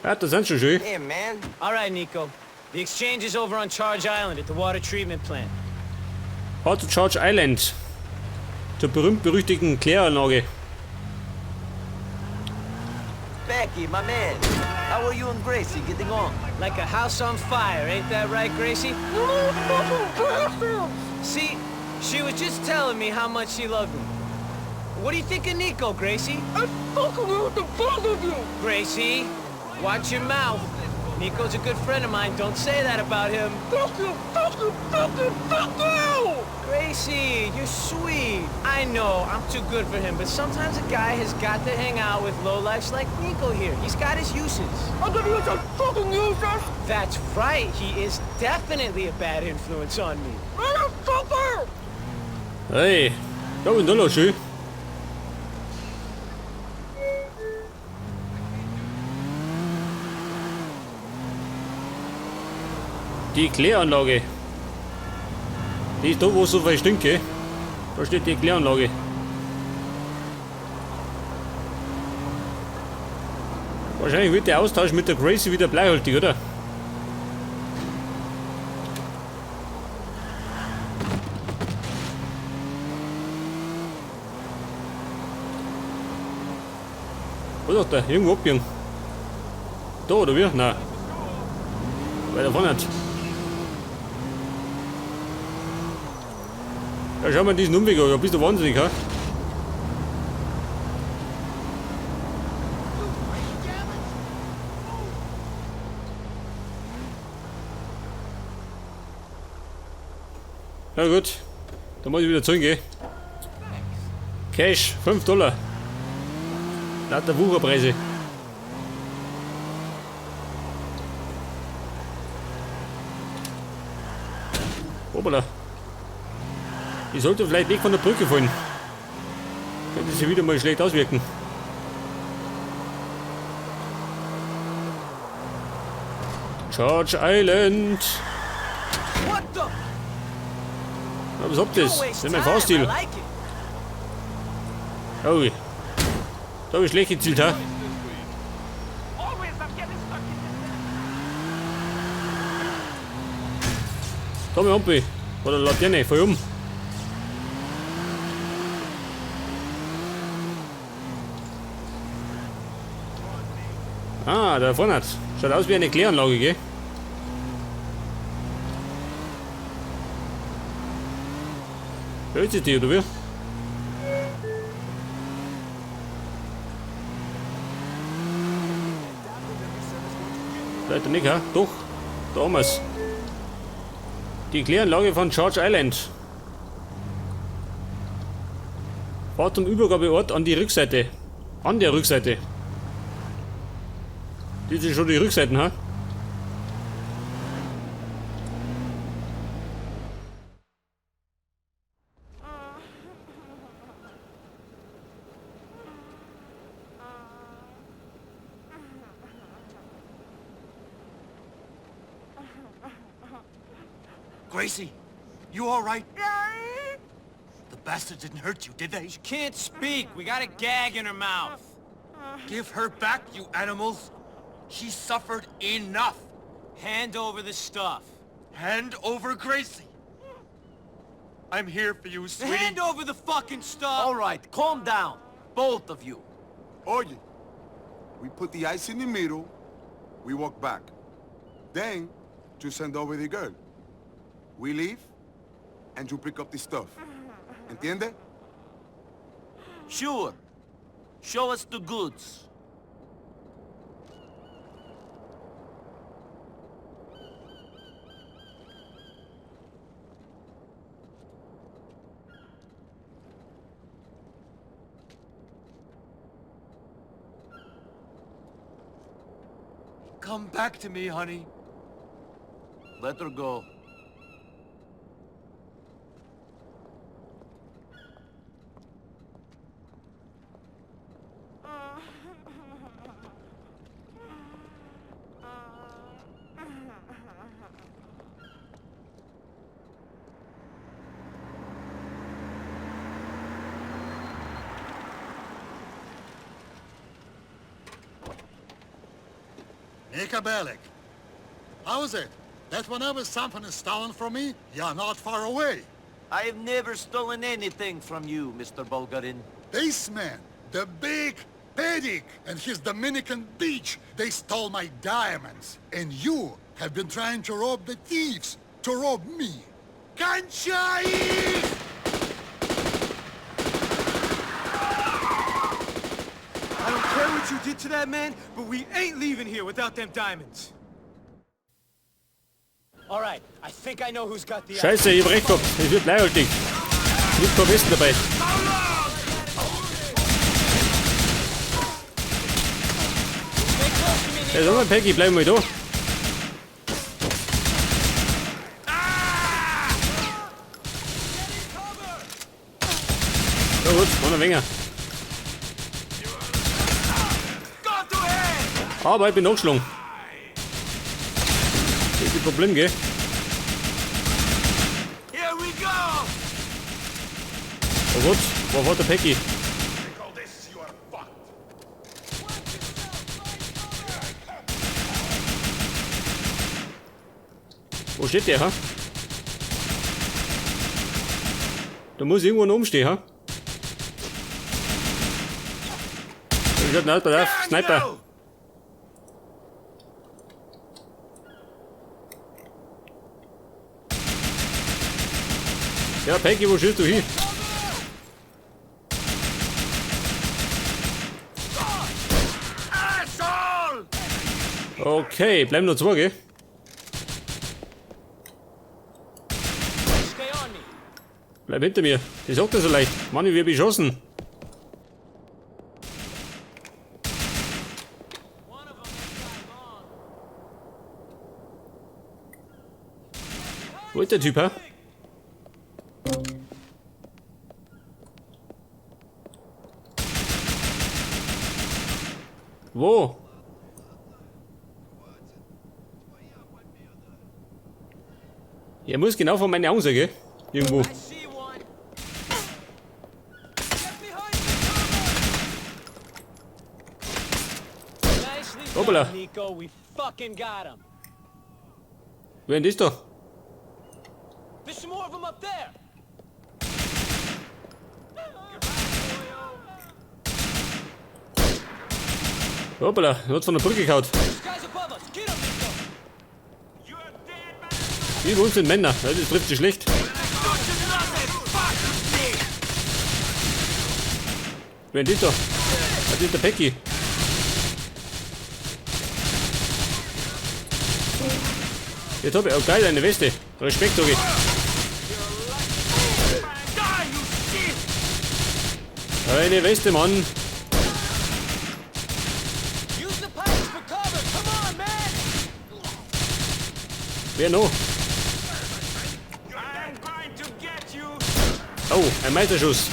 Ja, das sind schon schön. Hey, man. All right, Niko. The exchange is over on Charge Island at the water treatment plant. Fahr zu Charge Island. Zur berühmt-berüchtigten Kläranlage. Becky, my man. How are you and Gracie getting on? Like a house on fire, ain't that right, Gracie? See, she was just telling me how much she loved me. What do you think of Niko, Gracie? I fucking hate the both of you! Gracie, watch your mouth. Niko's a good friend of mine. Don't say that about him. Fuck you! Fuck you! Fuck you! Fuck you! Gracie, you're sweet. I know, I'm too good for him, but sometimes a guy has got to hang out with lowlifes like Niko here. He's got his uses. I'm gonna use that fucking useless That's right, he is definitely a bad influence on me. motherfucker! Hey, da und da schön. Die Kläranlage. Die ist da, wo es so viel stinkt, gell? Da steht die Kläranlage. Wahrscheinlich wird der Austausch mit der Gracie wieder bleihaltig, oder? Wo ist da? Irgendwo abbiegen. Da oder wie? Nein. Weiter vorne nicht. Ja, schau mal diesen Umweg an, da bist du wahnsinnig, ha? Na gut, dann muss ich wieder zurück, gell? Cash, 5 Dollar. Lauter Wucherpreise. Hoppala. Ich sollte vielleicht nicht von der Brücke fallen. Könnte sich wieder mal schlecht auswirken. Charge Island. What the? Na, was habt ihr? Don't Das waste ist mein time. I Fahrstil. like it. Oh. Da habe ich schlecht gezielt, ha? Da mein Ampel. Oder Laterne, voll um. Ah, da vorne hat's. Schaut aus wie eine Kläranlage, gell? Da ist die, oder wie? Leider nicht, ha? Doch, da haben wir's. Die Kläranlage von Charge Island. Fahrt zum Übergabeort an die Rückseite. An der Rückseite. Die sind schon die Rückseiten, ha? Gracie, you all right? The bastards didn't hurt you, did they? She can't speak. We got a gag in her mouth. Give her back, you animals. She suffered enough. Hand over the stuff. Hand over Gracie. I'm here for you, sweetie. Hand over the fucking stuff. All right, calm down. Both of you. Oye, we put the ice in the middle, we walk back. Then, you send over the girl. We leave, and you pick up the stuff. Entiende? Sure. Show us the goods. Come back to me, honey. Let her go. Niko Bellic. How is it that whenever something is stolen from me, you're not far away? I have never stolen anything from you, Mr. Bulgarin. This man, the big Pedic and his Dominican beach, they stole my diamonds. And you have been trying to rob the thieves, to rob me. Кончай! I don't care what you did to that man, but we ain't leaving here without them diamonds. All right, I think I know who's got the ice. Scheiße, ich hab recht gehabt. Es wird bleihaltig. Nicht kein Westen dabei. Stay close to me, Niko. Ja, sag mal, Peggy, bleib mal da. Ja gut, noch ein wenig. Aber ich bin nachgeschlagen. Das ist ein Problem, gell? Here we go! Oh Gott, wo war der Peggy? Wo steht der, ha? Da muss irgendwo noch umstehen, ha? Ich hab einen pass auf, Sniper. Ja, Peggy, wo schießt du hin? Okay, bleiben nur zwei, gell? Stay on me. Bleib hinter mir. Das sagt er so leicht. Mann, ich werde beschossen. One of them ain't got long. Wo ist der Typ, hä? Wo? Er muss genau vor meine Augen sein, gell? Irgendwo. I see one. Get behind the cover! Nicely done, Hoppala. Niko. We fucking got him. Wer denn das da? There's some more of them up there. Hoppala, er hat von der Brücke gehauen. There's guys above us. Get 'em, Niko. Über uns sind Männer. Ja, Das trifft sich schlecht. Wer denn das da? Das ist der Peggy. Jetzt hab ich, oh geil, eine Weste. Respekt, sag ich. Eine Weste, Mann. Use the pipes for cover. Come on, man. Wer noch? Oh, ein Meisterschuss.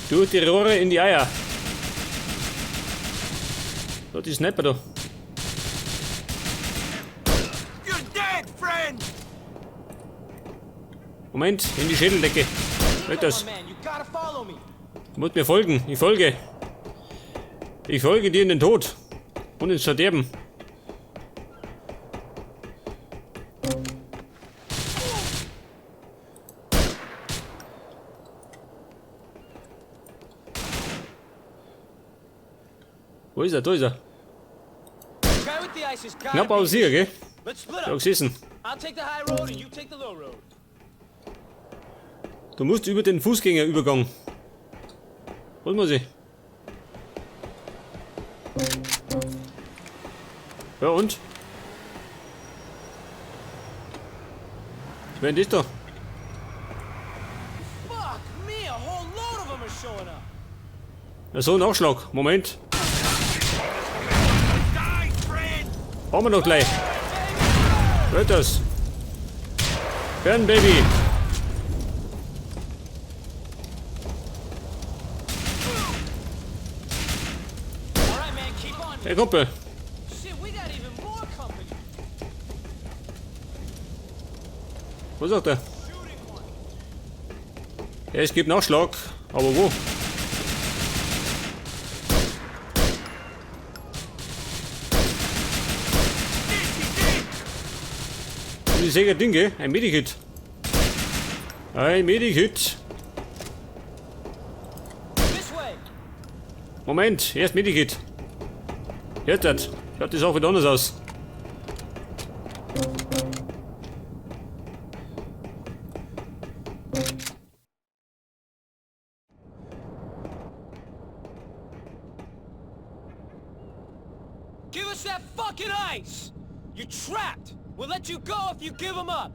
Durch die Rohre in die Eier. Da, die Sniper da. You're dead, friend! Moment, in die Schädeldecke. Halt Niko, das. my man, you gotta follow me. Du musst mir folgen. Ich folge. Ich folge dir in den Tod. Und ins Verderben. Wo ist er? Da ist er. Guy with the ice has gotta Knapp be. aus hier, gell? Let's split Da up. gesessen. I'll take the high road and you take the low road. Du musst über den Fußgängerübergang. Was muss ich? Ja und? Wer denn das da? Fuck me, a whole load of them are showing up. Ja, so, Nachschlag. Moment. Haben wir noch gleich. Hört das? Hören, Baby. All right, man, keep on. Hey, Kumpel. Shit, we got even more company. Was sagt er? Ja, es gibt Nachschlag. Aber wo? ich sehe ein Ding, gell? Ein Medikit. Ein Medikit. This way. Moment, erst Medikit. Jetzt das. Schaut das auch wieder anders aus. Give us that fucking ice! You're trapped! We'll let you go if you give them up!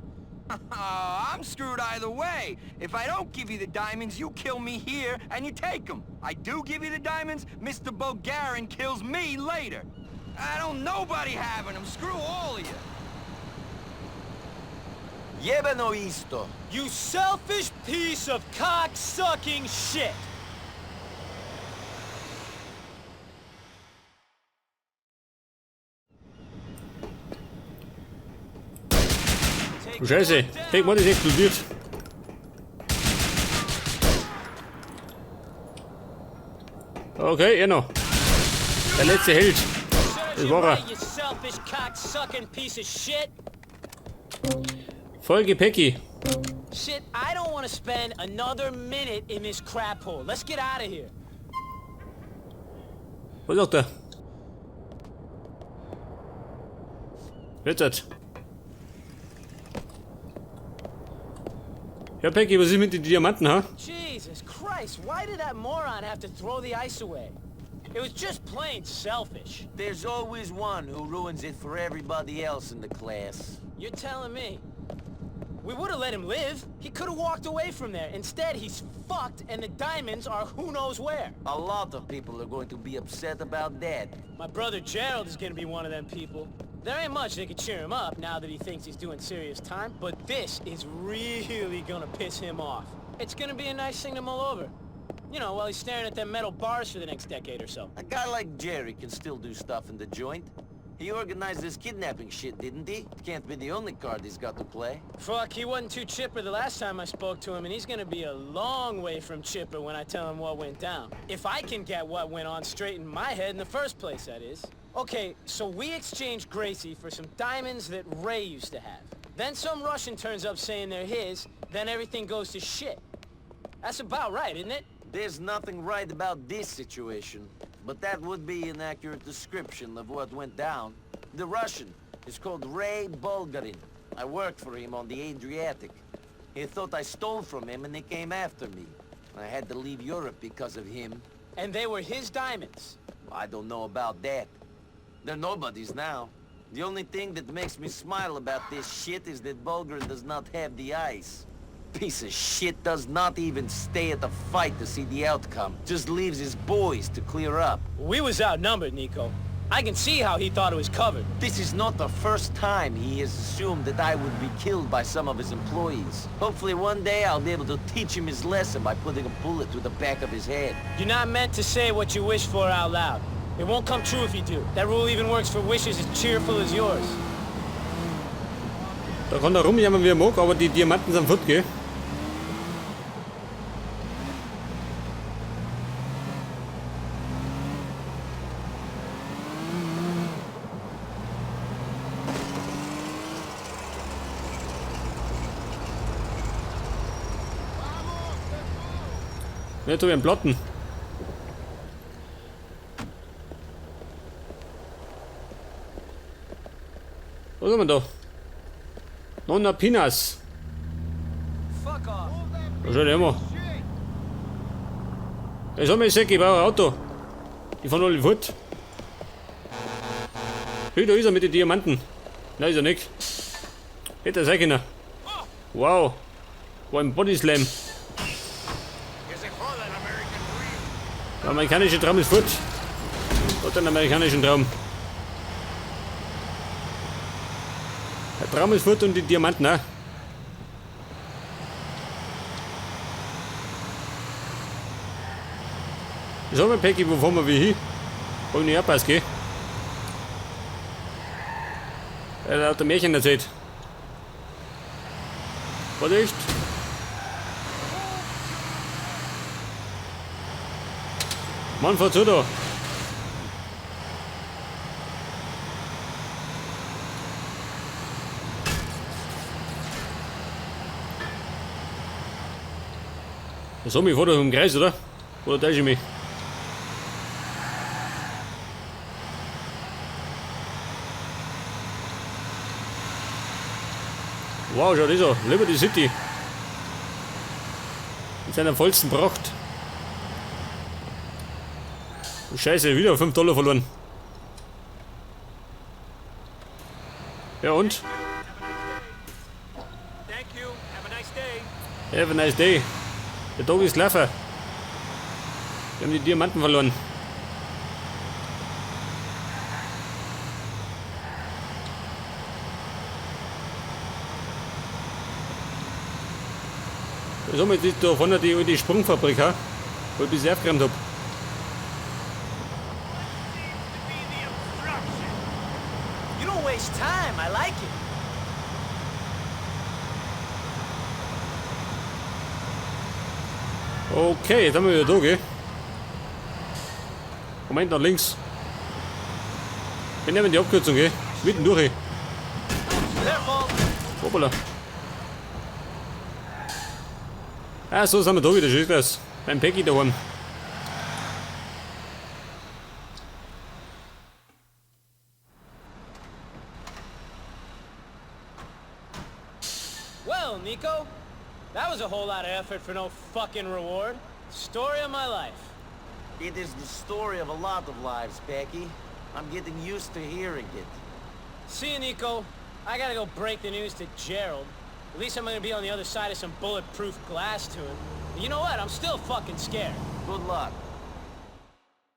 Oh, I'm screwed either way. If I don't give you the diamonds, you kill me here and you take them. I do give you the diamonds, Mr. Bulgarin kills me later. I don't nobody having them. Screw all of you. Jebeno isto. You selfish piece of cock-sucking shit! Oh, Scheiße. Denk mal, das explodiert. Okay, er noch. Der letzte Held. Das war er. You selfish cock-sucking piece of shit! Folge Peggy. Shit, I don't want to spend another minute in this crap hole. Let's get out of here. Was sagt er? Jetzt. Ja, Peggy, was ist mit den Diamanten, ha? Jesus Christ, why did that moron have to throw the ice away? It was just plain selfish. There's always one who ruins it for everybody else in the class. You're telling me. We would have let him live. He could have walked away from there. Instead, he's fucked and the diamonds are who knows where. A lot of people are going to be upset about that. My brother Gerald is gonna be one of them people. There ain't much that could cheer him up now that he thinks he's doing serious time, but this is really gonna piss him off. It's gonna be a nice thing to mull over. You know, while he's staring at them metal bars for the next decade or so. A guy like Jerry can still do stuff in the joint. He organized this kidnapping shit, didn't he? Can't be the only card he's got to play. Fuck, he wasn't too chipper the last time I spoke to him, and he's gonna be a long way from chipper when I tell him what went down. If I can get what went on straight in my head in the first place, that is. Okay, so we exchanged Gracie for some diamonds that Ray used to have. Then some Russian turns up saying they're his, then everything goes to shit. That's about right, isn't it? There's nothing right about this situation, but that would be an accurate description of what went down. The Russian is called Ray Bulgarin. I worked for him on the Adriatic. He thought I stole from him and he came after me. I had to leave Europe because of him. And they were his diamonds. I don't know about that. They're nobody's now. The only thing that makes me smile about this shit is that Bulgarin does not have the ice. Piece of shit does not even stay at the fight to see the outcome. Just leaves his boys to clear up. We was outnumbered, Nico. I can see how he thought it was covered. This is not the first time he has assumed that I would be killed by some of his employees. Hopefully one day I'll be able to teach him his lesson by putting a bullet through the back of his head. You're not meant to say what you wish for out loud. It won't come true if you do. That rule even works for wishes as cheerful as yours. Da kann er rumjammern, wie er mag, aber die Diamanten sind fort, gell? Nicht hab ich einen Platten. Was haben wir da? Nonna Pinas. Fuck off. Da schau ich immer. Ich sag mir, ich sag, ich brauche ein Auto. Die fahren alle fort. Hey, da ist er mit den Diamanten. Nein, ist er nicht. Hätte er sein können. Wow. War ein Body Slam. Der amerikanische Traum ist fort. Hat einen amerikanischen Traum. Der Traum ist fort und die Diamanten auch. Sag mal, Peggy, wo fahren wir wie hin? Hab ich nicht aufgepasst, gell? Er hat ein Märchen erzählt. Vorsicht! Mann, fahr zu da! So, mich vor im Kreis, oder? Oder täusche ich mich? Wow, schau das an. Liberty City. In seiner vollsten Pracht. Oh, Scheiße, wieder 5 Dollar verloren. Ja und? Thank you. Have a nice day. Have a nice day. Der Tag ist gelaufen. Wir haben die Diamanten verloren. Somit ist da vorne die alte Sprungfabrik, ha? Wo ich bisher aufgeräumt hab. You don't waste time. I like it. Okay, jetzt haben wir wieder da, gell? Moment, nach links. Wir nehmen die Abkürzung, gell? Mitten durch. Careful. Hoppala. Ah, so sind wir da wieder, schön das. Beim Peggy daheim. Well, Nico, that was a whole lot of effort for no fucking reward. Story of my life. It is the story of a lot of lives, Becky. I'm getting used to hearing it. See you, Nico. I gotta go break the news to Gerald. At least I'm gonna be on the other side of some bulletproof glass to him. But you know what? I'm still fucking scared. Good luck.